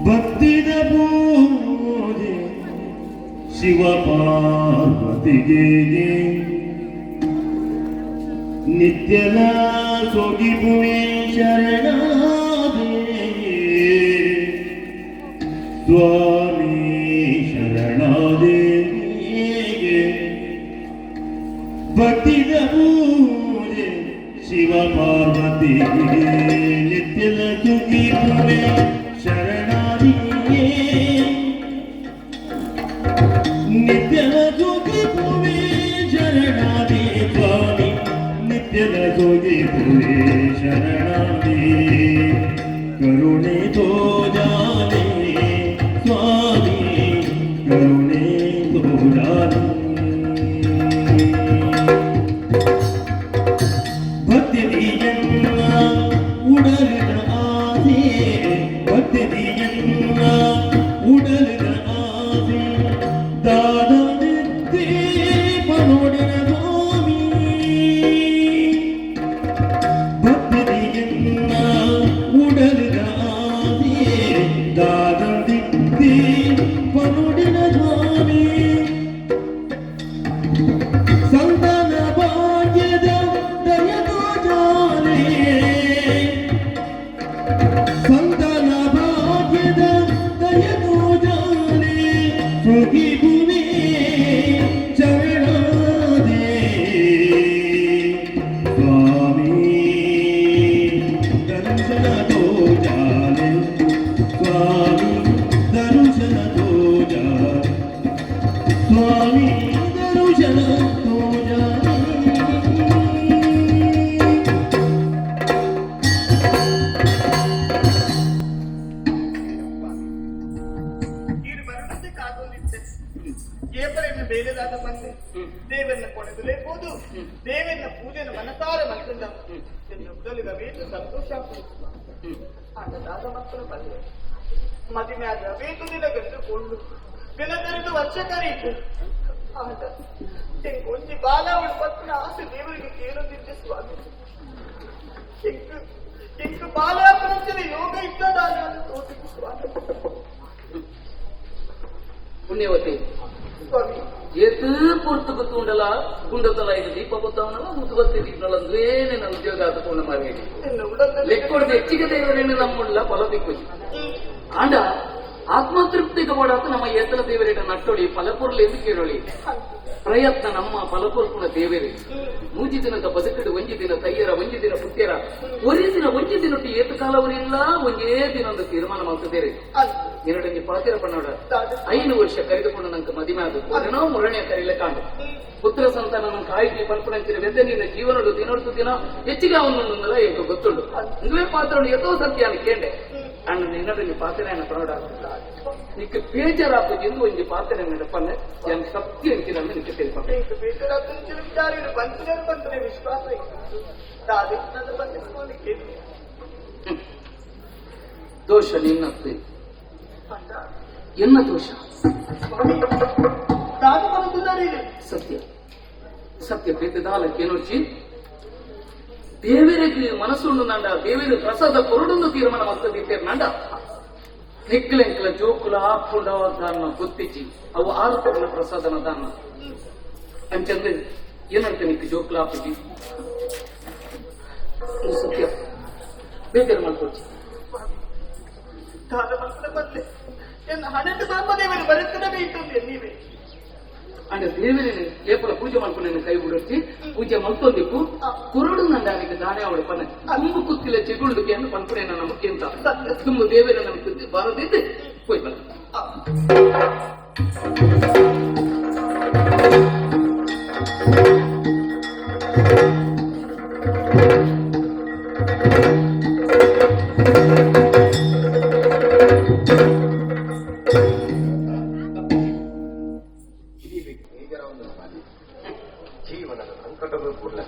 ಭಕ್ತಿದ ಪೂಜೆ ಶಿವ ಪಾರ್ವತಿಗೆ ನಿತ್ಯಲ ಸೊಗಿಪುವೆ ಶರಣಾದೆ ಸ್ವಾಮಿ ಶರಣಾದೆ. ಭಕ್ತಿದ ಪೂಜೆ ಶಿವ ಪಾರ್ವತಿಗೆ ನಿತ್ಯಲ ಸುಗಿಪುವೆ ಶರಣಾದಿ, ನಿತ್ಯಲ ಸುಗಿಪುವೆ ಶರಣಾದಿ ಸ್ವಾಮಿ, ನಿತ್ಯಲ ಸುಗಿಪುವೆ ಶರಣಾದಿ. ಕರುಣೆ ತೋಜಾಲೆ ಸ್ವಾಮಿ, ಕರುಣೆ ತೋಜಾಲೆ. ಭಕ್ತಿಯನ್ನ ಉಡಲಿನ ಆಸೆ, ಭಕ್ತಿಯನ್ನ ಉಡಲಿನ ಆಸೆ, ದಾದನಿದ್ದೆ ಪನೋಡಿನ ಸ್ವಾಮಿ. ಭಕ್ತಿಯನ್ನ ಉಡಲಿನ ಆಸೆ, ದಾದನಿದ್ದೆ ಪನೋಡಿನ ಸ್ವಾಮಿ. ಸಂತಾನ ಭಾಗ್ಯದ ದಯದೋ ಜಾಲೆ, ಸಂತಾನ ಭಾಗ್ಯದ ದಯದೋ ಜಾಲೆ, ಸುಗಿಬುವೆ ಚರಣಾದೆ ಸ್ವಾಮಿ, ದರ್ಶನ ತೋಜಾಲೆ ಸ್ವಾಮಿ, ದರ್ಶನ ತೋಜಾಲೆ ಸ್ವಾಮಿ, ದರ್ಶನ ತೋಜಾಲೆ. ಈರು ಬರದಂತೆ ಕಾದೊಂದಿತ್ತೆ. ಏಪರೆಯನ್ನು ಬೇರೆದಾದ ಬಂದೆ ದೇವರನ್ನ ಕೊನೆಗಲೇಬಹುದು. ದೇವರನ್ನ ಪೂಜೆನ ಮನಸಾರೆ ಮಕ್ಕಳ ಉಡಲಿಗ ವೇತು ಸಂತೋಷ ಆಗ ದಾದ ಮಕ್ಕಳು ಬಂದೆ ಮದುವೆ ಆದ ವೇತು ದಿನ ಗಂಟುಕೊಂಡು ದಿನ ತೆರೆದು ವರ್ಷ ಕರೀತು. ಆಗ ಒಂಜಿ ಬಾಲಾವಳು ಪತ್ನ ಆಸೆ ದೇವರಿಗೆ ಕೇಳೊಂದಿದ್ದೆ ಸ್ವಾಮಿ. ಎಂಕ್ ಎಂಕ್ ಬಾಲಾಪನಂಚಿನ ಯೋಗ ಇದ್ದದಾನ ತೋಟಿಗೆ ಸ್ವಾಮಿ. ಪುಣ್ಯವತಿ. ಸ್ವಾಮಿ. ಏತು ಪುರ್ತುಕು ತೂಂಡಲ ಗುಂಡತಲ ಇದು ದೀಪ ಬುತ್ತವನಲ್ಲ ಮುತುಬತ್ತಿ ದೀಪನಲ್ಲ ಅಂದ್ರೇನೆ ಉದ್ಯೋಗ ಆತಕೊಂಡ ಮಾರಿ. ಎನ್ನ ಉಡಲ್ದಲ್ಲಿ ಲೆಕ್ಕೊಡ್ದು ಹೆಚ್ಚಿಗೆ ದೇವರೇನು ನಮ್ಮುಳ್ಳ ಫಲ ತಿಕ್ಕುಜಿ. ಆಂಡ ಆತ್ಮತೃಪ್ತಿಗೆ ಬೋಡಾತ ನಮ್ಮ ಏತಲ ದೇವರೇಟ ನಟ್ಟೊಳಿ ಫಲಪುರ್ಲಿ ಎಂದು ಕೇಳೊಳಿ. ಪ್ರಯತ್ನ ನಮ್ಮ ಫಲಪುರ್ಪುಣ ದೇವರೇ. ಮೂಜಿ ದಿನದ ಬದುಕಡು ಒಂಜಿ ದಿನ ತಯ್ಯರ, ಒಂಜಿ ದಿನ ಪುತ್ಯರ, ಒರಿ ದಿನ ಒಂಜಿ ದಿನೊಟ್ಟು ಏತು ಕಾಲವರಿಲ್ಲ, ಒಂಜೇ ದಿನ ಒಂದು ತೀರ್ಮಾನ ಮಾಡ್ತಿದ್ದೇವೆ. ಎರಡೊಂಜಿ ಪಾತಿರ ಪಣ್ಣೋಡ 5 ವರ್ಷ ಕರೆದುಕೊಂಡು ನಂಗೆ ಮದಿಮೆ ಆದ ಒರನೋ ಮುರಣೆ ಕರೀಲೆ ಕಾಂಡು ಪುತ್ರ ಸಂತಾನ ನಂಗೆ ಕಾಯಿಗೆ ಪನ್ಪುಣಂಚಿನ ವೆದ್ದೆ ನಿನ್ನ ಜೀವನಡು ದಿನೊಡ್ತು ದಿನ ಹೆಚ್ಚಿಗೆ ಅವನೊಂದಲ್ಲ ಎಂಕ ಗೊತ್ತುಂಡು. ಇಂದುವೇ ಪಾತ್ರ ಎತ್ತೋ ಸತ್ಯ ಕೇಂಡೆ ಅಣ್ಣ ನಿನ್ನಡೊಂಜಿ ಪಾತ್ರೆ ಪಣೋಡ ನಿಕ್ಕ ಬೇಜಾರಾಪುಜಿ ಎಂದು ಒಂಜಿ ಪಾತ್ರೆ ಪನ್ನೆ ಎನ್ ಸತ್ಯ ಅಂಚಿನ ನಿಕ್ಕ తెలిಪಂಡೆ. ಎಂಕ್ ಬೇಜಾರಾತಂಚಿನ ವಿಚಾರ ಇದು ಬಂತಿನ ಬಂತನೆ ವಿಶ್ವಾಸ ಇತ್ತು. ದಾದೆ ಬಂದೆ ಸ್ವಾಮಿ ಕೇಳಿ. ದೋಷ ನಿನ್ನತ್ತೆ, ಎನ್ನ ದೋಷ? ಸ್ವಾಮಿ, ದಾದ ಬಂದಿದ್ದಾರೆ ಇದೆ. ಸತ್ಯ ಸತ್ಯ ಬೇತದಾಲ ಕೇನೋಚಿ ದೇವರಿಗೆ ಮನಸ್ಸುಂಡು ನಂಡ ದೇವರು ಪ್ರಸಾದ ಕೊರಡೊಂದು ತೀರ್ಮಾನ ಮಾಡ್ತದಿತ್ತೇರ್ ನಂಡ ನಿಕ್ಕಲೆಂಕಲ ಜೋಕುಲ ಆಪುಂಡ ದಾನ ಗೊತ್ತಿಚ್ಚಿ ಅವು ಆರು ತಗಲ ಪ್ರಸಾದನ ದಾನ ಅಂಚಂದ್ರೆ ಏನಂತ ನಿಕ್ಕ ಜೋಕುಲ ಆಪುಜಿ. ಇದು ಸತ್ಯ, ಬೇಜಾರು ಮಾಡ್ಕೊಡ್ಚಿ. ದಾದ ಬಂತನ ಬಂದೆ ಎನ್ನ ಹಣೆಟ್ಟು ಬ್ರಹ್ಮದೇವರು ಬರುತ್ತಲೇ ಇತ್ತು ನೀವೇ. ಅಂಡ ದೇವರೇ ಏಪಲ ಪೂಜೆ ಮಾಡ್ಕೊಂಡು ಕೈ ಬಿಡೋರ್ಚಿ ಪೂಜೆ ಮಲ್ತೊಂದಿಪ್ಪು ಕುರುಡು ನಂಡಾನಿಗೆ ದಾನೆ ಅವಳು ಪನ್ನ ತುಂಬು ಕುತ್ತಿಲ ಚೆಗುಳುಗೆ ಅನ್ನು ಪನ್ಪುಣೆ ನನ್ನ ಮುಖ್ಯ ಅಂತ ತುಂಬು ದೇವರ ನಮಗೆ ಬಾರದಿದ್ದೆ ಪೋಯ್ ಬಲ್ಲ. ಜೀವನದ ಸಂಕಟವೂ ಕೂಡಲ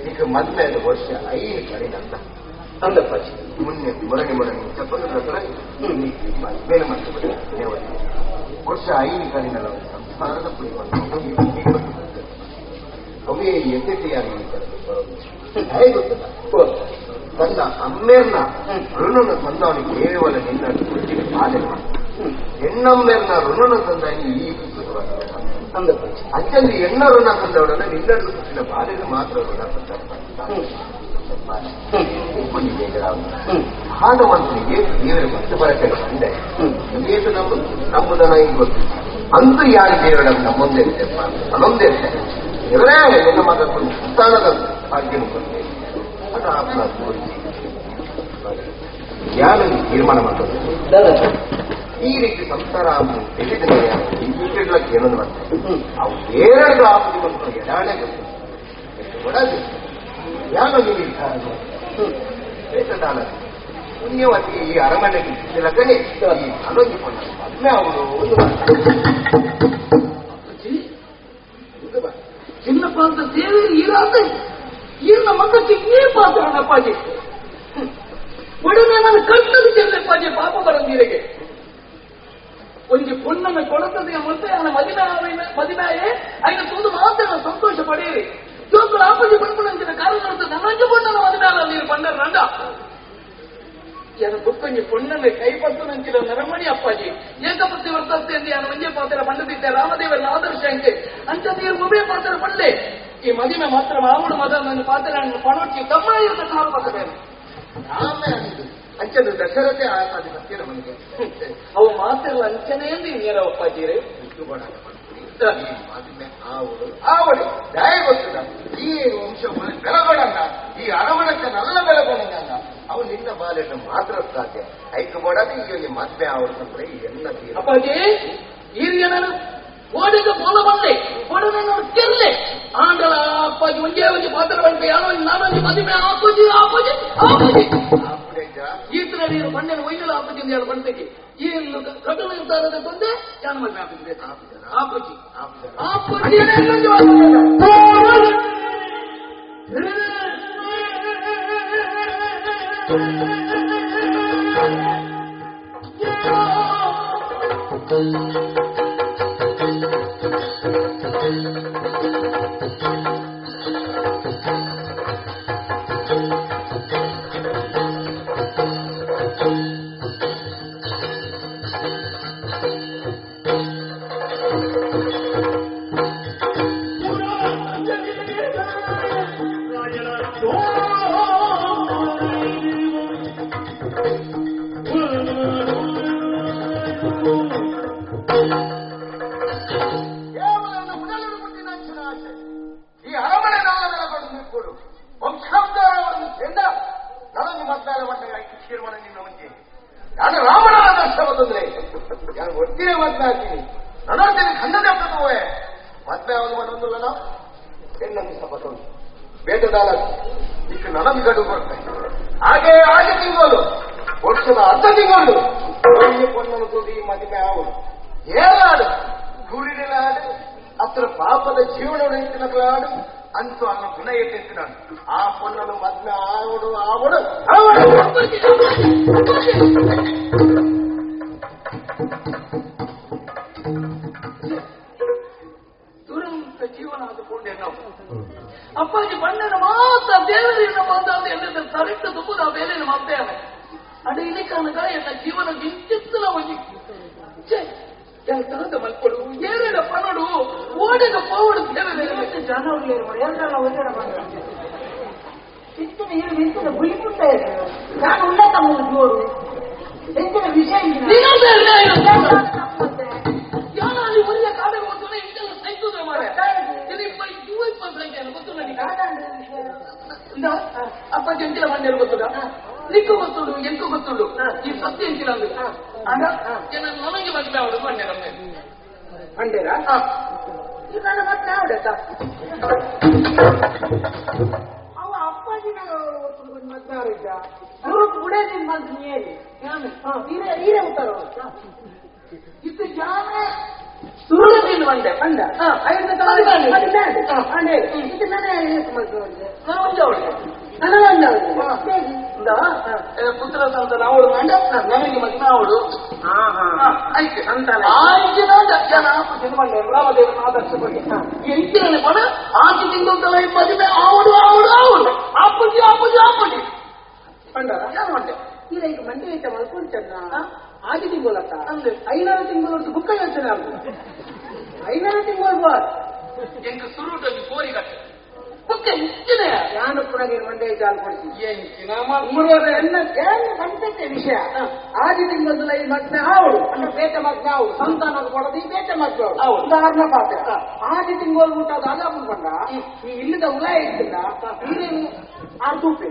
ಈಗ ಮದ್ವೆ ವರ್ಷ 5 ಕಡಿನಂತ ಅಂದಪ್ಪಾಜಿ. ಮುನ್ನೆ ಮೊರನಿ ಮೊರನಿ ಚಪ್ಪಲು ಮದ್ವೆನ ಮಾಡ್ತದೆ. ವರ್ಷ 5 ಕಡಿನಲ್ಲ ಸಂಸಾರದ ಪುಡಿ ಬಂದು ಅವೇ ಎದ್ದೆಟ್ಟಿಯಾಗಿ ಬರೋದು ಹೇಗೆ ಗೊತ್ತಿಲ್ಲ. ತನ್ನ ಅಮ್ಮೇರ್ನ ಋಣನ ತಂದವನು ಕೇವಲ ನಿನ್ನ ಹುಟ್ಟಿನ ಬಾಧೆ ಎಣ್ಣಮ್ಮೇರ್ನ ಋಣನ ತಂದಾಗಿ ಈ ಅಚ್ಚಂದು ಎಣ್ಣ ಋಣ ತಂದವಳನ್ನ ನಿನ್ನ ಹುಟ್ಟಿನ ಬಾಧೆಗೆ ಮಾತ್ರ ಋಣ ತಂದ ಹಾಡವಂತನಿಗೆ ದೇವರ ಮತ್ತೆ ಬರಕ್ಕೆ ಬಂದೆ ಏತು ನಮ್ಮ ನಮ್ಮದನ ಈಗ ಗೊತ್ತು ಅಂತೂ ಯಾರು ದೇವರ ನಮ್ಮೊಂದೇ ಇರ್ತೇಪ್ಪ ನನ್ನೊಂದೇ ಇರ್ತೇನೆ ಇವರೇ ನನ್ನ ಮಗ ಸಂತಾನದ ಭಾಗ್ಯನು ಕೊಟ್ಟೆ ಅದು ಆತ್ಮ ಯಾರು ತೀರ್ಮಾನ ಮಾಡ್ತಾರೆ ಈ ರೀತಿ ಸಂಸಾರ ತಿಳಿದ ಈ ಏನೊಂದು ಮಾಡ್ತಾರೆ ಅವು ಬೇರೆದು ಆಪದಿ ಬಂತು ಎಡಾಣೆ ಗೊತ್ತು ಒಡದು ಯಾರು ವೇಷದಾನ ಪುಣ್ಯವತಿ ಈ ಅರಮನೆಗೆ ತಿಲಕನೆ ಈ ಅನೊಂದಿಕೊಂಡ ಮದ್ಮೆ ಅವರು ಒಂದು ಚಿನ್ನಪ್ಪ ಅಂತ ದೇವಿ ಈರಾತ ಈರ್ನ ಮಕ್ಕಕ್ಕೆ ಈ ಪಾತ್ರ ಅಪ್ಪಾಜಿ ಒಡನೆ ನಾನು ಕಟ್ಟಲು ಚೆಲ್ಲಪ್ಪಾಜಿ ಪಾಪ ಬರಂದಿರೆಗೆ ಒಂಜಿ ಪೊಣ್ಣನ ಕೊಡತದೆ ಮತ್ತೆ ಅವನ ಮದಿನಾಯೇ ಐನ ತಂದು ಮಾತ್ರ ಸಂತೋಷ ಪಡೆಯಿರಿ ಜೋಕುಲು ಆಪಜಿ ಪನ್ಪುನಂಚಿನ ಕಾರಣ ನನ್ನಂಜಿ ಪೊಣ್ಣನ ಮದಿನಾಲ ನೀರು ಪಂಡರ ನಂಡ ಯಾನ ಬುಕ್ಕೊಂಜಿ ಪೊಣ್ಣನ ಕೈ ಪತ್ತು ನಂಚಿನ ನರಮಣಿ ಅಪ್ಪಾಜಿ ಏಕಪತ್ನಿ ವರ್ತಸ್ತೆ ಎಂದು ಯಾನ ಒಂಜೆ ಪಾತ್ರ ಪಂಡದಿದ್ದೆ ರಾಮದೇವರ ಆದರ್ಶ ಅಂತೆ ಅಂಚ ನೀರು ಒಬ್ಬೇ ಪಾತ್ರ ಪಂಡೆ ಈ ಮದಿಮೆ ಮಾತ್ರ ಮಾಮೂಲು ಮದ ನನ್ನ ಪಾತ್ರ ಪಣೊಚ್ಚಿ ತಮ್ಮ ಇರ್ತ ಕಾಲು ಪಕ್ಕದೇನೆ ಅಂಚನು ದಶರಥೆ ಆಸಾದಿ ಸತ್ಯನ ಮನೆಗೆ ಅವು ಮಾತೆಲ್ಲ ಅಂಚನೆ ಎಂದು ಇನ್ನೇರ ಅಪ್ಪಾಜಿರೇ ಮದುವೆ ಆವಡು ಆವಡು ದಯ ಗೊತ್ತಿಲ್ಲ ಈ ವಂಶ ಬೆಳಗೊಡಂಗ ಈ ಅರವಣಕ್ಕೆ ನಲ್ಲ ಬೆಳಗೊಡಂಗ ಅವು ನಿನ್ನ ಬಾಲ್ಯದ ಮಾತ್ರ ಸಾಧ್ಯ ಐಕ್ಯಬೋಡಾದ ಈ ಮದುವೆ ಆವಡು ಅಂದ್ರೆ ಈ ಎಲ್ಲ ತೀರ ಅಪ್ಪಾಜಿ ಈರಿಯನನು ಓಡಿಗೆ ಬೋಲ ಬಂದೆ ಒಡನೆ ಕೆರ್ಲೆ ಆಂಡಲ ಅಪ್ಪಾಜಿ ಒಂದೇ ಒಂಜಿ ಪಾತ್ರ ಬಂದೆ ಯಾರೋ ನಾನೊಂಜಿ ಮದುವೆ ಆಪುಜಿ ಆಪುಜಿ ಆಪುಜಿ ಈತನ ನೀರು ಮಣ್ಣಿನ ಒಯ್ಯಲು ಆಪುಜಿ ಅಂತ ಹೇಳಿ ಬಂತೆಗೆ ಈ ಕಟಲು ಇರ್ತಾರದ ತಂದೆ ಯಾನ ಮದುವೆ ಆಪುಜಿ ಆಪುಜಿ ಆಪುಜಿ ಈ ಅರಮನೆ ನಾವೆಲ್ಲ ವಂಶಾಂತರವನ್ನು ಚೆಂದ ನನಗೆ ಮದ್ದಾಲ ತೀರ್ಮಾನ ನಿನ್ನ ಮುಂದೆ ನಾನು ರಾಮನ ಆದರ್ಶ ಬಂದ್ರೆ ನಾನು ಒಟ್ಟಿಗೆ ಮದ್ವೆ ಆಗ್ತೀನಿ ನನ್ನೊಂದಿಗೆ ಖಂಡನೆ ಪ್ರಭುವೇ ಮದ್ವೆ ಅವನು ಒಂದೊಂದಲ್ಲ ನಾವು ಹೆಣ್ಣನ್ನು ಸಪತೊಂದು ಬೇಟದಾಲ ಇಕ್ಕ ನನಗೆ ಗಡು ಕೊಡ್ತೇನೆ ಹಾಗೆ ಹಾಗೆ ತಿಂಗಳು ವರ್ಷದ ಅರ್ಧ ತಿಂಗಳು ಪೊನ್ನನ್ನು ತುದಿ ಮದುವೆ ಆವಡು ಏನಾಡು ಗುರಿಡಲಾಡು ಅತ್ರ ಪಾಪದ ಜೀವನವನ್ನು ಎತ್ತಿನಕಲಾಡು ಅಂತೂ ಅನ್ನ ಗುಣ ಎತ್ತೆತ್ತಿನ ಆ ಪೊನ್ನನು ಮದ್ವೆ ಆವಡು ಆವಡು ಆವಡು ದುರಂತ ಜೀವನ ಆದುಕೊಂಡೆ ನಾವು ಅಪ್ಪಾಜಿ ಬಣ್ಣನ ಮಾತ್ರ ದೇವರಿನ ಬಂದ ಎಲ್ಲಿದ್ದ ಸರಿಟ್ಟು ತುಪ್ಪದ ಬೇಲೆಯನ್ನು ಮಾಡ್ತೇವೆ ಅಡ ಇಲ್ಲಿ ಕನಕ ಎನ್ನ ಜೀವನ ಗಿಂಚಿತ್ತಲ ಒಂಜಿ ತರದ ಮಲ್ಕೊಡು ಏರೆಡ ಪನೋಡು ಓಡೆಗ ಪೋವಡು ದೇವರೇ ಜಾನವರ್ಲೇರು ಎಲ್ಲರ ಒಳ್ಳೆಯ ಬಂದ ಚಿಕ್ಕ ನೀರು ನಿಂತಿನ ಗುಳಿಪುಟ್ಟ ನಾನು ಉಳ್ಳ ತಮ್ಮ ಜೋರು ಎಂತಿನ ವಿಷಯ ಯಾರಲ್ಲಿ ಒಳ್ಳೆ ಕಾಡೆ ಗೊತ್ತು ಇಂತೆಲ್ಲ ಸೈತುದ್ರೆ ಮಾರೆ ಇಪ್ಪ ಗೊತ್ತು ನನಗೆ ಅಪ್ಪಾಜಿ ಎಂತಿನ ಮಂಡ್ಯರು ಗೊತ್ತುಡ ನಿಕ್ಕು ಗೊತ್ತುಡು ಎಂಕು ಗೊತ್ತುಡು ಈ ಸತ್ಯ ಎಂತಿನ ಅಂದ್ರೆ ಆಗ ನನಗೆ ಮದುವೆ ಅವಳು ಮಂಡ್ಯ ರಮ್ಯ ಮಂಡ್ಯರ ನನ್ನ ಮತ್ತೆ ಅವಡತ್ತ ಅವ ಅಪ್ಪಾಜಿನ ಮದ್ವೆ ಅವರಿದ್ದ ಗುರು ಗುಡೆ ನಿನ್ ಮಂತ್ ನೀರಿ ಹೀರೆ ಉತ್ತರ ಇದು ಯಾರೇ ಸುರುಳಿನ ಮಂಡೆ ಅಂದ ಇದು ನನ್ನ ಮದ್ವೆ ಪುತ್ರ ಸಂತಾನ ಅವಳು ಮಂಡ ನನಗೆ ಮದ್ವೆ ಅವಳು ರಾಮದೇವನ ಆದರ್ಶ ಬಗ್ಗೆ ಎಂಟಿನ ಪಣ ಆಚೆ ತಿಂಗಳು ಮದುವೆ ಆವಡು ಆವಡು ಆವಡು ಆಪುಜಿ ಆಪುಜಿ ಆಪುಜಿ ಪಂಡರ ಈಗ ಮಂಡಿ ಐತ ಮಲ್ಕೊಂಚನ್ನ ಆಜಿ ತಿಂಗಳತ್ತ ಅಂದ್ರೆ 5 ತಿಂಗಳು ಬುಕ್ಕ ಯೋಚನೆ ಆಗುದು 5 ತಿಂಗಳು ಬಾರ್ ಎಂಕ್ ಸುರುಟಲ್ಲಿ ಕೋರಿ ಕಟ್ಟೆ ಬುಕ್ಕ ಇಚ್ಚಿನ ನಾನು ಪುನಃ ಮಂಡೆ ಜಾಲ್ ಕೊಡ್ತೀನಿ ಎಂಚಿನ ಕಂಟಕ್ಕೆ ವಿಷಯ ಆಜಿ ತಿಂಗಳಲ್ಲ ಈ ಮದ್ವೆ ಆವಳು ಅಂದ್ರೆ ಬೇಟೆ ಮದ್ವೆ ಆವಳು ಸಂತಾನ ಕೊಡೋದು ಈ ಬೇಟೆ ಮದ್ವೆ ಅವಳು ಉದಾಹರಣೆ ಪಾತ್ರ ಆಜಿ ತಿಂಗಳು ಊಟ ದಾದಾಪು ಬಂದ ಈ ಇಲ್ಲದ ಉಲಾಯ ಇದ್ದಿಲ್ಲ ನೀರೇನು ಆರ್ತೂಪೆ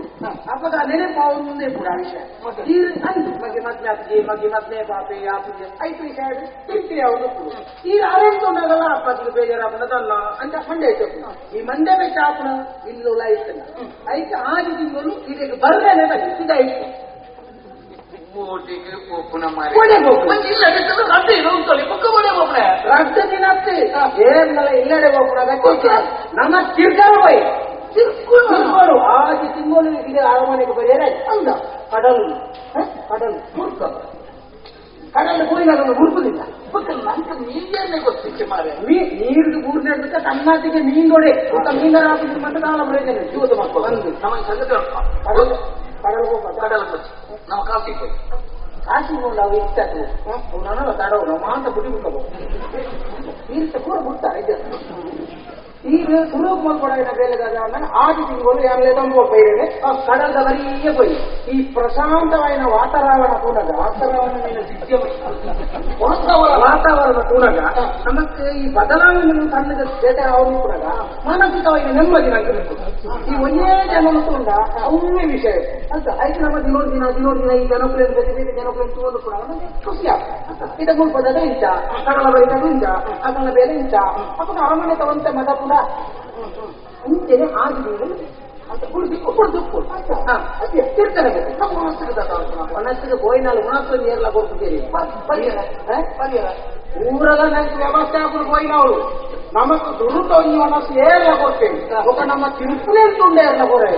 ಅಪ್ಪಗ ನೆನಪು ಅವನ ಮುಂದೆ ಕೂಡ ವಿಷಯ ನೀರು ಅಂದು ಮಗೆ ಮದ್ವೆ ಆಪ್ಗೆ ಮಗೆ ಮದ್ವೆ ಪಾಪೆ ಆಪುಗೆ ಐತು ವಿಷಯ ತಿರ್ತಿರಿ ಅವನು ಕೂಡ ನೀರು ಅರೆಂತುಂಡಾಗಲ್ಲ ಅಪ್ಪಾಜಿಗೆ ಬೇಜಾರಾಪನದಲ್ಲ ಅಂತ ಮಂಡೆ ಆಯ್ತು ಈ ಮಂಡೆ ಬೆಟ್ಟ ಆಪನ ಇಲ್ಲ ಉಲಾಯ ಇತ್ತಲ್ಲ ಐತೆ ಆಜಿ ತಿಂಗಳು ಇದಕ್ಕೆ ಬರ್ರೇನೆ ಬನ್ನಿ ಇದಾಯ್ತು ಓಟಿಗೆ ಪೋಪುನ ಮಾರಿ ಇಲ್ಲ ರಡ್ಡು ಇರೋಂತೊಳಿ ಬುಕ್ಕ ಕೊಡೆ ಪೋಪುನ ರಡ್ಡು ದಿನತ್ತೆ ಏನ್ಮಲ ಇಲ್ಲಡೆ ಪೋಪುನ ನಮ್ಮ ತಿರ್ಗಾರ ಹೋಯ್ ತಿರ್ಕೋಡು ಆಜಿ ತಿಂಗಳು ಇದು ಅರಮನೆಗೆ ಬರೆಯರ ಅಂದ ಕಡಲು ಕಡಲು ಮುರ್ಕ ಕಡಲು ಹೋಯಿನಾಗ ಮುರ್ಕುದಿಲ್ಲ ಬುಕ್ಕ ನಂಗೆ ನೀರನ್ನೇ ಗೊತ್ತಿಚ್ಚೆ ಮಾರೆ ನೀರು ಬೂರ್ನೆಡ್ಬೇಕ ತನ್ನಾತಿಗೆ ಮೀನ್ಗೊಡೆ ಒಟ್ಟ ಮೀನರ ಹಾಕಿದ್ರೆ ಮತ್ತೆ ಕಾಲ ಪ್ರಯೋಜನ ಜೀವದ ಮಕ್ಕಳು ಬಂದು ನಮಗೆ ಸಂಗತಿ ಕಡಲು ಕಡಲು ಹೋಗ ಕಡಲು ಕೊಚ್ಚಿ ನಮ್ಮ ಕಾಫಿ ಹೋಯ್ ಕಾಶಿ ನಾವು ಇಷ್ಟ ಅವು ನನ್ನ ತಡವು ನಾವು ಮಾಂತ ಬುಡಿ ಬಿಟ್ಟವು ನೀರು ಕೂಡ ಬಿಡ್ತಾರೆ ಈಗ ಸುರೂಪ್ ಮಲ್ಕೊಡ ಬೇಲೆದಾದ ಆದಿ ತಿಂಗಳು ಯಾರಲ್ಲೇ ತಂಪು ಬೈರೆ ಕಡಲ್ದ ಬರೀಯ ಪೋಯಿ ಈ ಪ್ರಶಾಂತವಾಯಿನ ವಾತಾವರಣ ಕೂಡಗ ವಾತಾವರಣ ಕೂಡಗ ನಮಕ್ ಈ ಬದಲಾವಣೆ ತನ್ನದ ಬೇಟ ಅವನು ಕೂಡಗ ಮಾನಸಿಕವಾಗಿ ನೆಮ್ಮದಿ ನಂಗೆ ಈ ಒಂದೇ ಜನ ಉಂಡ ಅವೇ ವಿಷಯ ಅಂತ ಆಯ್ತು ನಮ್ಮ ದಿನೋದಿನ ದಿನೋದಿನ ಈ ಜನಪ್ರಿಯ ಬೇರೆ ಬೇರೆ ಜನಪ್ರಿಯ ತೋದು ಕೂಡ ನಮಗೆ ಖುಷಿ ಆಗ್ತದೆ ಇದ ಮುಲ್ಪದ ಇಂಚ ಕಡಲ ಬೈದ ಇಂಚ ಅಕಲ ಬೇರೆ ಇಂಚ ಅಪ್ಪ ಅರಮನೆ ತವಂತ ಮದ ಕೂಡ ಅಂಚೆನೆ ಆಗಿದೆ ಅಂತ ಕುಡಿದು ಕುಡಿದು ತಿರ್ತಾರೆ ನಮ್ಮ ಮನಸ್ಸಿಗೆ ಗೋಯಿನಲ್ಲಿ ಉಣಸ್ಸು ನೀರೆಲ್ಲ ಕೊಡ್ತಿದ್ದೀರಿ ಊರೆಲ್ಲ ನಂಗೆ ವ್ಯವಸ್ಥೆ ಹಾಕೊಂಡು ಗೋಯಿನವಳು ನಮಕ್ ದುರುತ ಮನಸ್ಸು ಏರ್ಲ ಕೊಡ್ತೇವೆ ఒక ನಮ್ಮ ತಿರುಪುಲೇ ಉಂಡೆ ಏರ್ಲ ಕೊರೆ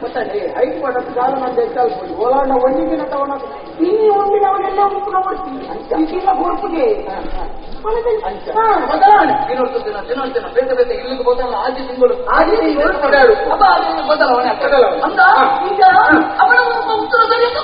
ಗೊತ್ತಾನೆ ಐದು ಮನಸ್ಸು ಕಾಲ ಮಂದಿ ಹೆಚ್ಚಾಗ್ಬೋದು ಓಲಾಂಡ ಒಂದಿ ದಿನ ತಗೊಂಡ ಇನ್ನಿ ಒಂದಿನ ಅವನೆಲ್ಲ ಉಪ್ಪು ಕೊಡ್ತೀವಿ ಇಲ್ಲ ಕೊಡ್ಪುಗೆ ಬದಲಾವಣೆ ದಿನೋರ್ತಿನ ಬೇತೆ ಬೇತೆ ಇಲ್ಲಿಗೆ ಹೋದಲ್ಲ ಆಜಿ ತಿಂಗಳು ಆಜಿ ತಿಂಗಳು ಕೊಡಾಡು ಅಪ್ಪ ಅದು ಬದಲಾವಣೆ ಬದಲಾವಣೆ ಅಂತ ಈಗ ಅವನ ಉತ್ತರ ಸರಿಯಾದ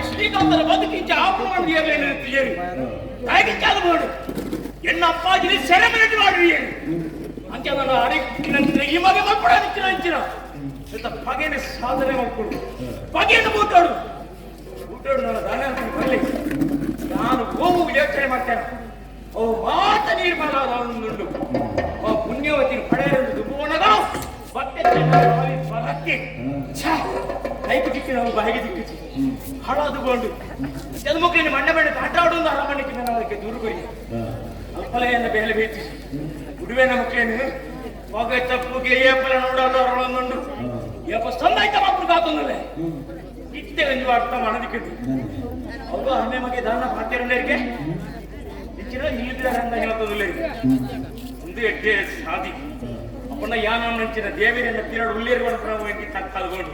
ಶ್ರೀಕಾಂತರ ಬದುಕಿಂಚ ಆಪಣವನ್ನು ಏರಲೇನು ತಾಯಿಗಿಂಚಾದ ಬೋಡು ಎನ್ನ ಅಪ್ಪಾಜಿನಿ ಸೆರೆಮನೆಟ್ ಮಾಡಿ ಅಂಚ ನನ್ನ ಅಡಿಕ್ಕಿನ ಈ ಮಗ ಮಕ್ಕಳ ಅಂಚಿನ ಅಂಚಿನ ಇಂತ ಪಗೆನ ಸಾಧನೆ ಮಕ್ಕಳು ಪಗೆಯನ್ನು ಬೂಟಾಡು ಬೂಟಾಡು ನನ್ನ ದಾನ ಬರಲಿ ನಾನು ಹೋಗು ಯೋಚನೆ ಮಾಡ್ತೇನೆ ಅವು ಮಾತ ನೀರು ಮಾಡಾದುಂಡು ಆ ಪುಣ್ಯವತಿನ ಪಡೆಯಲು ದುಬ್ಬುವನಗ ಬಟ್ಟೆ ಬರಕ್ಕೆ ಕೈಗೆ ದಿಕ್ಕಿ ನಾವು ಬಾಯಿಗೆ ದಿಕ್ಕಿಸಿ ಹಾಳಾದುಕೊಂಡು ಜನ್ಮಕ್ಕಳಿನ ಮಣ್ಣ ಮಣ್ಣ ಆಟ ಆಡೋದು ಅರಮನೆಗೆ ನಾನು ಅದಕ್ಕೆ ದೂರು ಕೊರಿ ಅಲ್ಪಲೆಯನ್ನು ಬೇಲೆ ಬೇಯಿಸಿ ಉಡುವೆನ ಮಕ್ಕಳೇನು ಹೊಗೆ ತಪ್ಪುಗೆ ಏಪಲ ನೋಡೋದು ಅರಳೊಂದುಂಡು ಏಪ ಸಂದಾಯ್ತ ಮಾತ್ರ ಕಾತೊಂದಲೆ ಇತ್ತೆ ಒಂದು ಅರ್ಥ ಮಾಡೋದಕ್ಕೆ ಅವರು ಅಮ್ಮೆ ಮಗೆ ದಾನ ಮಾಡ್ತಿರೋರಿಗೆ ಇಚ್ಚಿನ ಇಲ್ಲಿದ್ದಾರೆ ಅಂತ ಹೇಳ್ತದಿಲ್ಲ ಒಂದು ಎಡ್ಡೆ ಸಾದಿ ಅಪ್ಪನ ಯಾನ ನಂಚಿನ ದೇವರನ್ನ ತಿರಡು ಉಳ್ಳೇರು ಎಂಕಿ ತಕ್ಕಲ್ಗೊಂಡು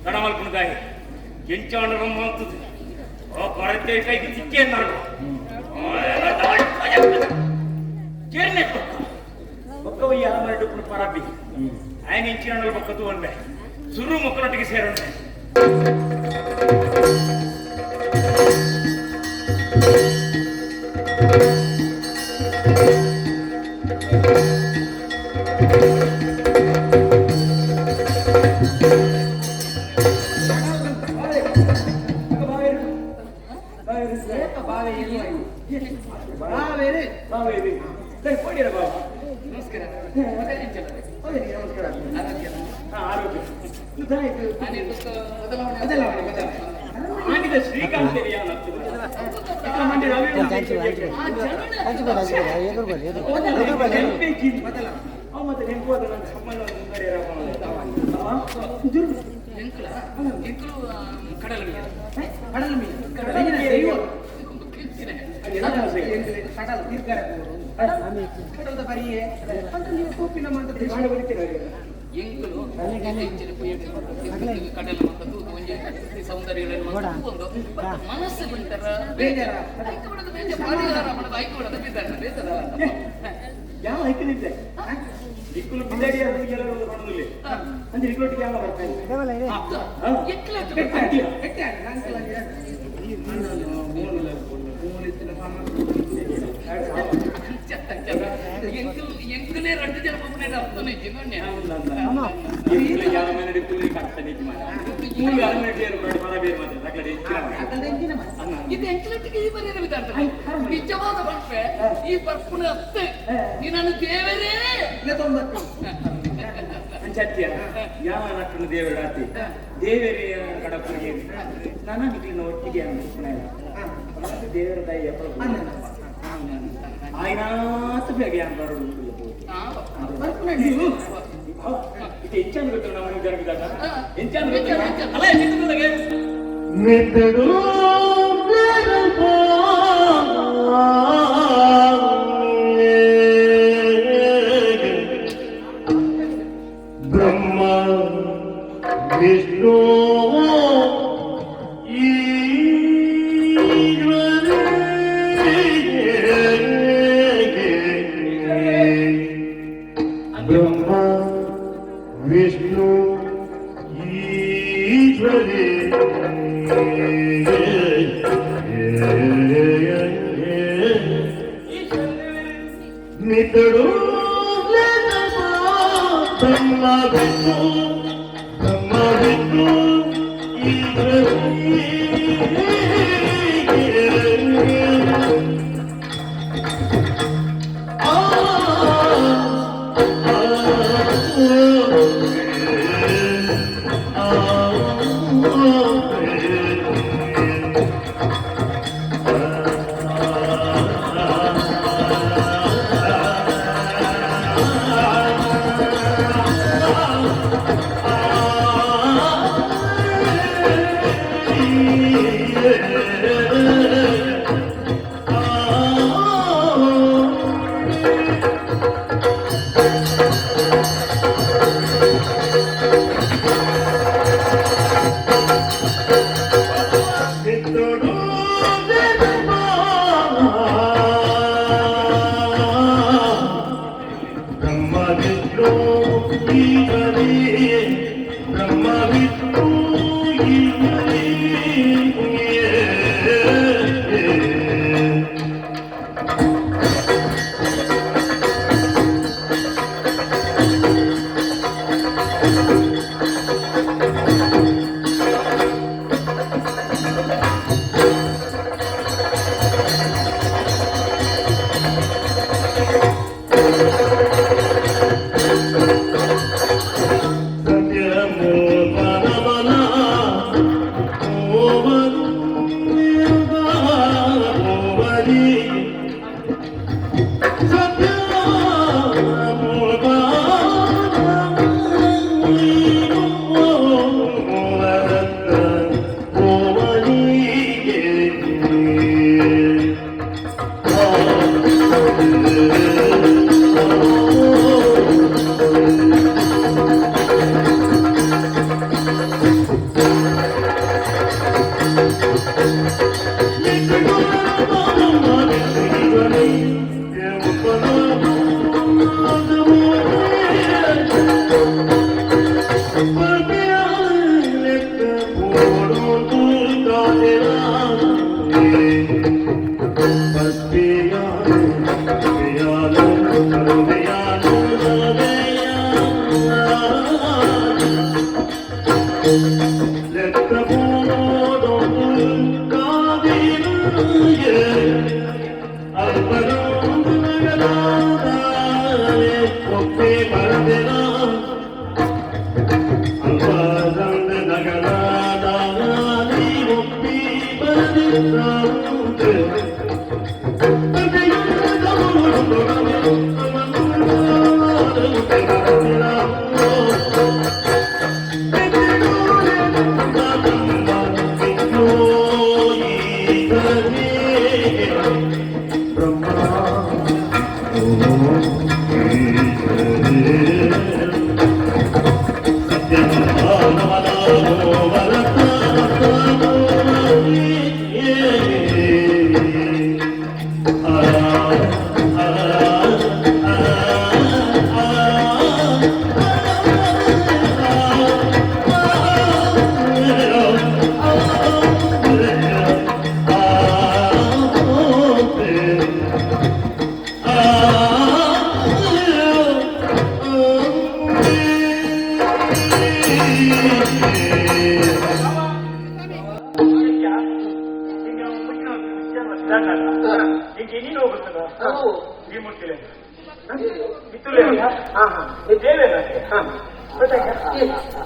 ಗಣಮಲ್ಪುಣದಾಯಿ ಕೆಂಚಾಂಡ ಮಾತುದು ಆ ಪರತೆ ಕೈಗೆ ಚಿಕ್ಕೆ ನಾಡು ಕೇರ್ನೆ ಬೊಕ್ಕ ಒಯ್ಯ ಅರಮನೆ ಪರಬಿ ఆయన ಇಂಚಿನ ಬೊಕ್ಕದು ಒಂಡೆ ಸುರು ಮೊಕ್ಕನೊಟ್ಟಿಗೆ ಸೇರೋಣ. ಆನಿದ ಶ್ರೀಕಾಂತ್ ಮನಸ್ಸು ಬಿಡ್ತಾರ ಬೇಜಾರ ಬೇಜಾರ ಪರಿಹಾರ ಮಾಡೋದು ಐಕೆ ಬಿಡೋದು ಬೇಜಾರ ಬೇಜಾರ ಯಾವ ಐಕನಿದ್ದೆ ಇಕ್ಕುಲು ಬಿದ್ದಾಡಿ ಕೆಲವರು ಕೊಡೋದಿಲ್ಲ ಅಂದ್ರೆ ಇಕ್ಕೊಟ್ಟಿಗೆ ಯಾವ ಬರ್ತಾ ಇದೆ ಎಂಕಲೇ రెండు ಜನ ಒಬ್ಬನೇ ಅರ್ಥನೇ ಜಿನ್ನಣ್ಣೆ ಇದು ಎಂಕಲಟ್ಟಿಗೆ ಈ ಬರೀ ವಿಧಾನ ನಿಜವಾದ ಬರ್ಪೆ ಈ ಬರ್ಪುನ ಅತ್ತೆ ನೀನನ್ನು ದೇವರೇ ಅಂಚತ್ಯ ಯಾವ ನಟ್ಟನು ದೇವರಾತಿ ದೇವರೇ ಕಡಪುರಿಗೆ ನಾನು ನಿಕ್ಲಿನ ಒಟ್ಟಿಗೆ ದೇವರ ದಯ ಆಯ್ನಾತ ಬೇಗ ಯಾನ್ ಬರೋದು ಇದು ಎಂಚಾನ್ ಗೊತ್ತು ನಾವು ಜರುಗಿದಾಗ ಎಂಚಾನ್ ಗೊತ್ತು ಅಲ್ಲ ಎಂಚಿನ ಮೆತ್ತಡು Brahma Vishnu Brahma Vishnu ಈಶ್ವರೇ ನಿತಡು Brahma Vishnu Brahma Vishnu Brahma Vishnu ಈಶ್ವರೇ Brahma Vishnu ಈಶ್ವರೇ.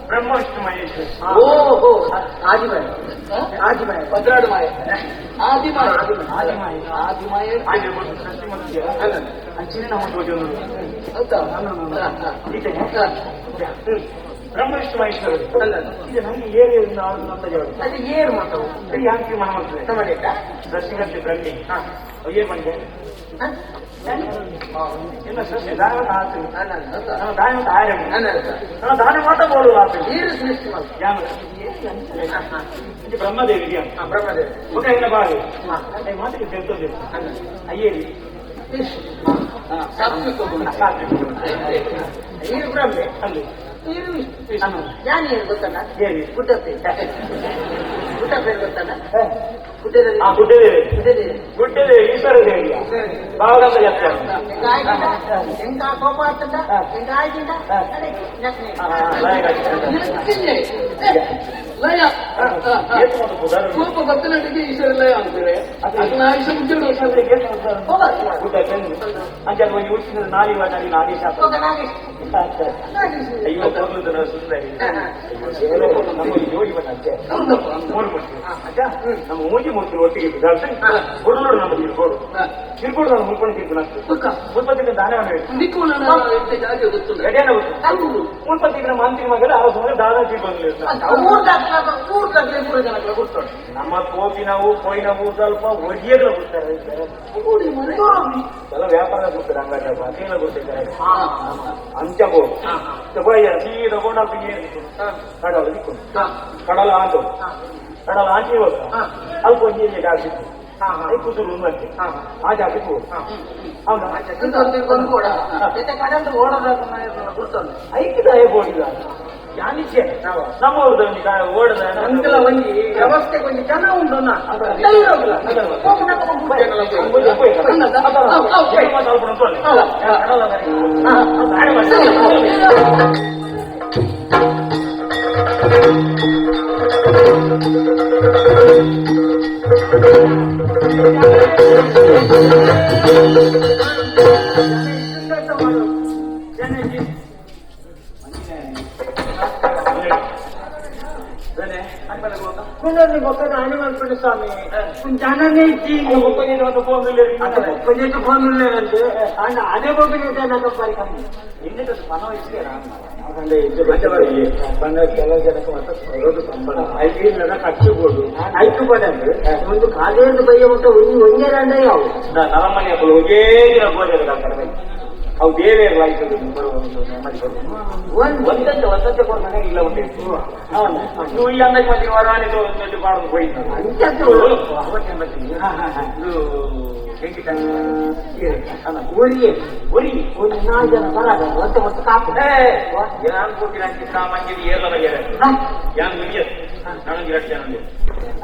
Brahma Vishnu Maheshwara. ಓಹೋ, ಆದಿಮಾಯ ಆದಿಮಾಯ ಪದ್ರಾಡು ಮಾಯ, ಆದಿಮಾಯ ಆದಿಮಾಯ ಆದಿಮಾಯ ಬ್ರಹ್ಮ ವಿಷ್ಣು ಮಹೇಶ್ವರ. ಇದು ನಮ್ಗೆ ಏರಿಯಿಂದ ಅದು ಏರು ಮಾತಾವು ಯಾಕೆ ಮಹಾಮಂತ್ರಿ ಸೃಷ್ಟಿಗಂತೆ ಬ್ರಹ್ಮಿ ಏನ್ ಬಂದೆ ಇಲ್ಲ ಸೃಷ್ಟಿ ದಾನ ಆತು ನಮ್ಮ ದಾನ ಅಂತ ಆಯ್ರ ನಮ್ಮ ದಾನ ಮಾತ ಬೋಡು ಆತು ನೀರು ಸೃಷ್ಟಿ ಮಾತು ಇದು ಬ್ರಹ್ಮದೇವಿ ಬ್ರಹ್ಮದೇವಿ ಮುಖ ಇಲ್ಲ ಬಾರಿ ಮಾತಿಗೆ ತಿಳ್ಕೊಂಡಿಲ್ಲ ಅಯ್ಯೇರಿ ಸಾತ್ವಿಕ ಗುಣ. ನೀರು ಬ್ರಹ್ಮೆ ಅಲ್ಲಿ ನೀರು ವಿಷ್ಣು. ನಾನು ಏನು ಗೊತ್ತಲ್ಲ? ಹೇಳಿ. ಗುಡ್ಡಪ್ಪ ಗುಡ್ಡಪ್ಪ ಗೊತ್ತಲ್ಲ? ಗುಡ್ಡದಲ್ಲಿ ಗುಡ್ಡದೇವಿ ಗುಡ್ಡದೇವಿ ಗುಡ್ಡದೇವಿ ಈಶ್ವರ ದೇವಿಯ ಭಾವಗಂಧ ಜಾತ್ರೆ. ಎಂತ ಕೋಪ ಆಗ್ತದ ಎಂತ ಆಯ್ತಿಂದ ಲಯ ಕೋಪ ಬತ್ತನಟಿಗೆ ಈಶ್ವರ ಲಯ ಅಂತಾರೆ. ಅದನ್ನ ಆಯುಷ ಸುಂದರಿ ನಮ್ಮ ಜೋಡಿ ಬಂದಂತೆ ಮೂರು ಮೂರ್ತಿ ನಮ್ಮ ಮೂಜಿ ಮೂರ್ತಿ ಒಟ್ಟಿಗೆ ಗುರುನೋಡು ನಮ್ಮ ತಿಳ್ಕೊಡು ತಿಳ್ಕೊಡು ನಾನು ಮುಲ್ಕೊಂಡು ತಿಳ್ಕೊಂಡು ಮುಲ್ಪತ್ತಿನ ದಾನವನ್ನು ಮುಲ್ಪತ್ತಿನ ಮಾಂತ್ರಿಕ ಮಗಲು ಆ ಸಮಯ ದಾನ ತಿಳ್ಕೊಂಡಿಲ್ಲ. ನಮ್ಮ ಕೋಪಿನವು ಪೋಯಿನವು ಸ್ವಲ್ಪ ಒಡಿಯಗಳು ಕೊಡ್ತಾರೆ, ಎಲ್ಲ ವ್ಯಾಪಾರ ಕೊಡ್ತಾರೆ, ಅಂಗಡಿ ಅದೇನ ಕೊಡ್ತಿದ್ದಾರೆ ಅಂಚ ಬೋಡು ಸೀದಾ ಬೋರ್ಡ್ ಕಡಲ ದಿಕ್ಕು ಕಡಲ ಆಂಟು ಕಡಲ ಆಂಚಿ ಹೋಗ ಅಲ್ಪ ಒಂಜಿ ಜಾಗ ಕುದುರು ಮತ್ತೆ ಆ ಜಾಗಕ್ಕೆ ಹೋಗು ಐಕ್ಯದ ಬೋಡಿಲ್ಲ ಯಾನಿಚೆ ನಮ್ಮ ಓಡದ ಒಂಜಿ ವ್ಯವಸ್ಥೆ ಒಂಜಿ ಜನ ಉಂಟು. ಸ್ವಾಮಿ ಜನನೇ ಫೋನ್ ಅದೇ ಕೆಲವು ಜನಕ್ಕೆ ಮಾತ್ರ ಬರೋದು ಸಂಬಳ ಐದು ಖರ್ಚು ಕೊಡು ಐದು ಪಡಂದ್ರೆ ಒಂದು ಕಾಲೇಜು ಬಯ್ಯ ಮುಟ್ಟ ಒಂಜಿ ಒಂಜೇ ರಂಡ ಯಾವ ನರಮನೆ ಒಂದೇ ದಿನ ಗೋಜರ ಅವು ದೇವೇ ನೆಮ್ಮದಿ ಒಂದಂತೆ ಒಂದಂತೆ ಕೊಡ ಮನೆಗೆ ಇಲ್ಲ ಉಂಟು. ನೀವು ಈ ಅಂದಾಜು ಮತ್ತೆ ವರಾಣಿ ಪಾಡೋದು ಹೋಯ್ತು. ಒರಿಯೆ ಒರಿ ಒಂದು ನಾಲ್ಕು ಜನ ಬರಾಗ ಒಂತೆ ಮತ್ತು ಕಾಪು ಯಾನ್ ಕೋಟಿ ನಂಗೆ ಸಾಮಾನ್ಯ ಏರ್ಲ ಬಗೆಯ ಯಾನ್ ಮುಗಿಯತ್ ನಾನೊಂದು ಎರಡು ಜನ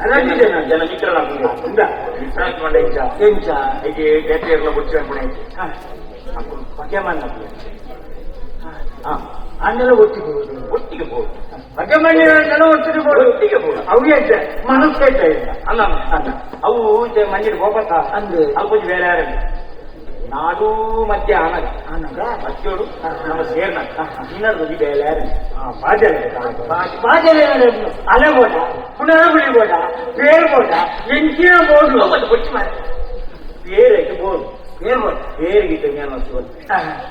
ಎರಡು ಜನ ಜನ ಮಿತ್ರರ ಮಿತ್ರ ಎಂಚ ಎಂಚ ಹೀಗೆ ಬೇತೆ ಏರ್ಲ ಬೊಚ್ಚು ಅನ್ಕೊಂಡೆ ಹೊಗೆ ಮಣ್ಣ ಅನ್ನೆಲ್ಲ ಒಟ್ಟಿಗೆ ಹೋಗುದು ಒಟ್ಟಿಗೆ ಹೋಗುದು ಹೊಗೆ ಮಣ್ಣಿನ ಒಟ್ಟಿಗೆ ಹೋಗುದು ಒಟ್ಟಿಗೆ ಹೋಗುದು ಅವು ಎಂತ ಮನಸ್ಸು ಕೆಟ್ಟ ಇಲ್ಲ ಅಲ್ಲ ಅಲ್ಲ ಅವು ಮಂಜಿನ ಗೋಪಸ ಅಂದು ಅವು ಕೊಂಚ ಬೇರೆ ಯಾರು ನಾಡು ಮಧ್ಯ ಆನಗ ಆನಗ ಮಧ್ಯೋಡು ನಮ್ಮ ಸೇರ್ನ ಇನ್ನೊಂದು ಬೇರೆ ಯಾರು ಬಾಜಲೆ ಬಾಜಲೆ ಅಲೆ ಬೋಟ ಪುನಃ ಗುಳಿ ಬೋಡ ಬೇರ್ ಬೋಡ ಎಂಚಿನ ಬೋಡು ಬೊಚ್ಚಿ ಮಾರೆ ಬೇರೆ ಬೋಡು ಬೇರ್ ಬೋಡ ಬೇರಿಗೆ ಜ್ಞಾನ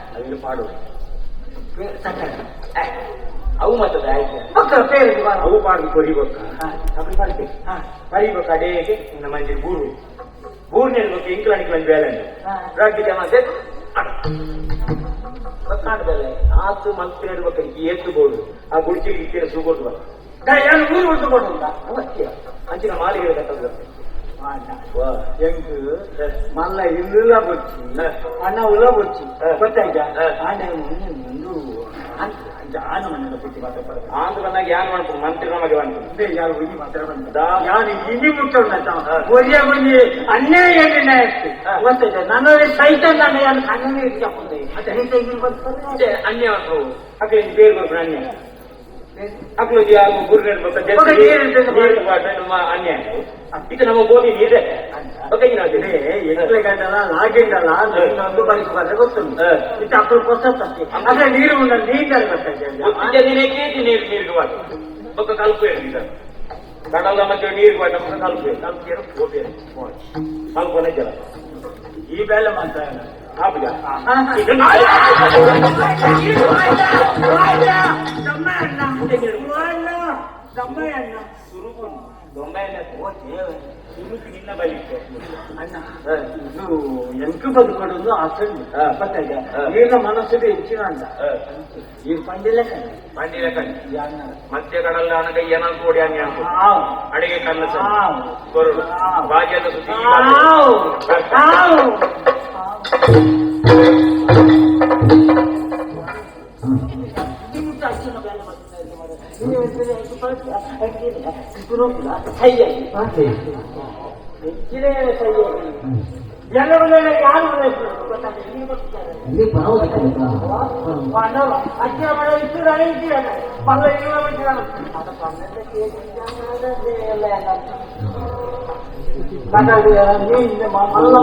ಅದನ್ನು ಪಾಡು ಅವು ಮತ್ತದ ಆಯ್ತು ಬೊಕ್ಕ ಪೇರು ಅವು ಪಾಡ್ದು ಕೊರಿಬೊಕ್ಕ ಅప్పుడు ಪಡಿತೆ ಪರಿಬೊಕ್ಕ ಅಡೇಗೆ ನಮ್ಮ ಮಂಜಿ ಬೂರು ಬೂರ್ನೆಲ್ ಬೊಕ್ಕ ಇಂಕ್ಲ ನಿಕ್ಲ ಬೇಲೆ ರಡ್ಡು ಜನ ಬೊಕ್ಕಾಟ ಬೆಲೆ ಆತು ಮಲ್ಪಿನ ಬೊಕ್ಕ ಏತ್ತು ಬೋಡು ಆ ಗುಡ್ಚಿಗೆ ಇಕ್ಕಿನ ಸೂಗೊಟ್ಟು ಬರ ಏನು ಊರು ಉಂಟು ಕೊಡುಂಟ ಅಂಚಿನ ಮಾಲಿಗೆ ಕಟ್ಟದ ಎಂಕ್ ಮಲ್ಲ ಇಲ್ಲುಲ ಬೊಚ್ಚಿ ಅಣ್ಣ ಉಲ ಬೊಚ್ಚಿ ಗೊತ್ತಾಯ್ತಾ ಆಂಡ ಒಂದು ಆನ ಮಣ್ಣದ ಬುಟ್ಟಿ ಮಾತ್ರ ಆಂಧ್ರ ಬಂದಾಗ ಯಾನ್ ಮಾಡ್ಕೊಂಡು ಮಂತ್ರಿ ನಮಗೆ ಬಂತು ಯಾರು ಹೋಗಿ ಮಾತ್ರ ಬಂದ ಯಾರು ಇನಿ ಮುಟ್ಟೋಣ ಒರಿಯ ಬಂದು ಅನ್ಯಾಯ ಗೊತ್ತಾಯ್ತಾ ನನ್ನ ಸಹಿತ ನಾನು ಯಾರು ಕಣ್ಣನೇ ಇಟ್ಕೊಂಡೆ ಅನ್ಯ ಅಕ್ಲೆ ಬೇರೆ ಬರ್ಪುಣ ಅನ್ಯ ಅಕ್ಲು ಗುರು ಅನ್ಯಾಯ ಇದು ನಮ್ಮ ಗೋಧಿ ನೀರೇ ಎಂಟ್ಲೆ ಗಂಟಲ ಲಾಗಿಂಡಲ ಒಂದು ಬೈಕ್ ಬಂದ್ರೆ ಗೊತ್ತುಂಟು ಇದು ಅಕ್ಲು ಹೊಸ ತಪ್ಪಿ ಅಂದ್ರೆ ನೀರು ಉಂಡ ನೀರು ಗೊತ್ತಾಯ್ತು ನೀರು ನೀರು ಬೊಕ್ಕ ಕಲ್ಪು ಹೇಳಿದ ಕಡಲ ಮತ್ತೆ ನೀರು ಬೊಕ್ಕ ಕಲ್ಪು ಕಲ್ಪು ಗೋಪಿ ಕಲ್ಪನೆ ಜಲ ಈ ಬೇಲೆ ಮಾತ್ರ ಆಪುಜ ನಿನ್ನ ಬಲಿಕ್ಕೆ ಅಣ್ಣ ಇದು ಎಂಕು ಬದುಕೊಡೋದು ಆಸೆ ಗೊತ್ತಾಯ್ತಾ ನೀರಿನ ಮನಸ್ಸಿಗೆ ಹೆಚ್ಚಿನ ಅಂಡ ಈ ಪಂಡಿಲೆ ಕಣ್ಣು ಪಂಡಿಲೆ ಕಣ್ಣು ಮಧ್ಯ ಕಡಲ ಅನಗ ಏನಂತ ಕೋಡಿ ಅನ್ಯ ಅಡಿಗೆ ಕಣ್ಣು ಕೊರಡು ಬಾಜಿಯಲ್ಲ ಸುತ್ತಿ ಮಲ್ಲ